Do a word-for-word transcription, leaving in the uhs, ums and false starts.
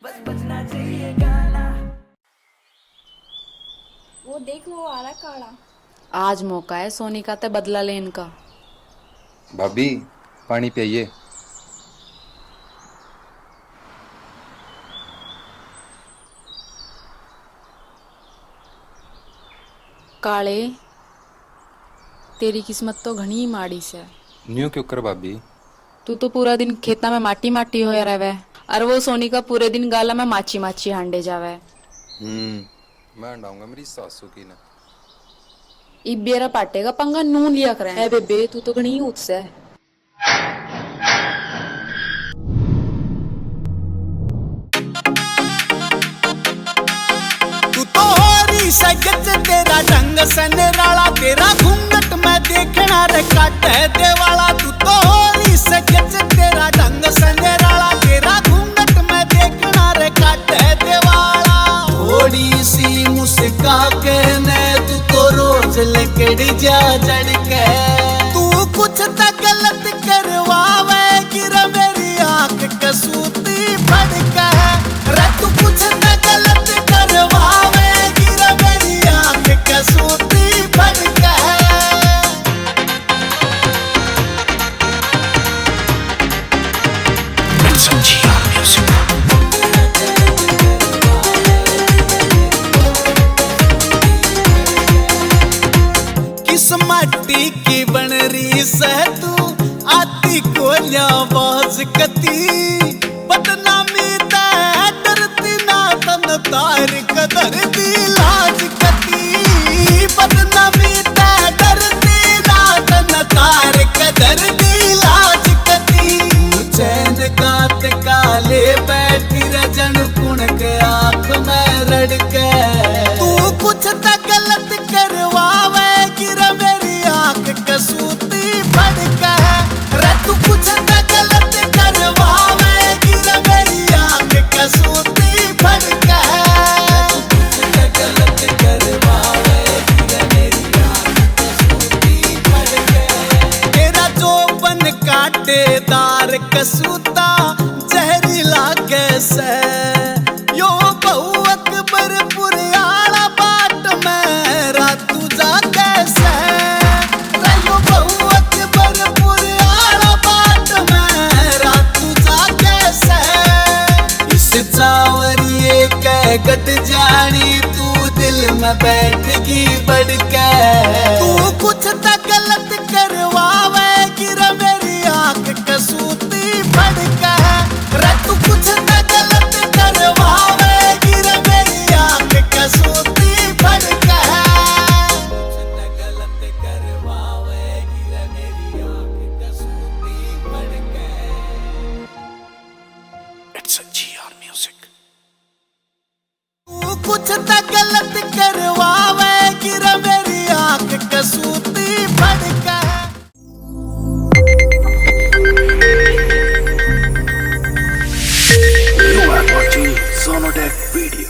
वो देख, वो आ रहा काला। आज मौका है सोनिका ते बदला लेन का। भाभी, पानी पियाइए। काले, तेरी किस्मत तो घणी माड़ी सै। न्यू क्यों कर भाभी? तू तो पूरा दिन खेता में माटी माटी होया रहवे, अर वो सोनिका पूरे दिन गाला में माची माची हांडे जावे। हम्म, मैं हंडाऊंगा मेरी सासू की ना। इब्बे रा पाटे का पंगा नू लिया करे। ए बेबे, तू तो घणी ऊंच सै। तू तो हो रही सै गच, तेरा ढंग सै निराला, तेरा घूंघट में देखना रे काटे दिवाला। तू तो हो रही सै गच, तेरा ढंग सै निराला, तेरा घूंघट में देखना रे काटे दिवाला। थोड़ी सी मुस्का के ने तू तो रोज लकड़ जा जड़ के। तू कुछ तो गलत करवावेगी रे मेरी आंख कसूती फड़के। रे तू कुछ तो गलत करवावेगी रे मेरी आंख कसूती फड़के। किस माटी की बन रही सै तू, आती कोल्या आवाज कती। बदनामी तै डरती ना तन तार कदर दी लाज कती। बदनामी तै डरती ना तन तार कदर दी लाज कती। चैन गात काले बैठी रजन कुण के आंख में रड़के। तू कुछ तो गलत करवावेगी रे मेरी आंख कसूती फड़के। रे तू कुछ तो गलत करवावेगी रे मेरी आंख कसूती फड़के। तू कुछ तो गलत करवावेगी रे मेरी आंख कसूती फड़के। तेरा जोबन कांटेदार कसूता जहरी लागे सै। यो बहु अकबरपुर आला बाट में रातू जागे सै। रे यो बहु अकबरपुर आला बाट में रातू जागे सै। इस चावरिए के गट जानी तू दिल में बैठगी बड़ के। तू कुछ तो गलत करवावेगी रे मेरी आंख कसूती फड़के। रे तू कुछ तो गलत करवावेगी रे मेरी आंख कसूती फड़के। कुछ तो गलत करवावेगी रे मेरी आंख कसूती Phadke. It's a G R music. तू कुछ तो गलत करवावेगी रे मेरी आंख कसूती Phadke. You are watching Sonotech Video.